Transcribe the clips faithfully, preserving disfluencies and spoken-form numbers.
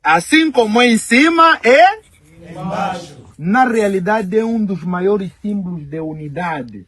assim como em cima e. Na realidade é um dos maiores símbolos de unidade.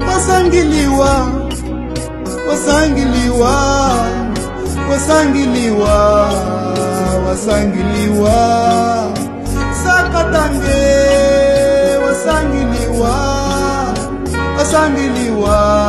Wasangiliwa, wasangiliwa, wasangiliwa, wasangiliwa. Sakatange, wasangiliwa, wasangiliwa.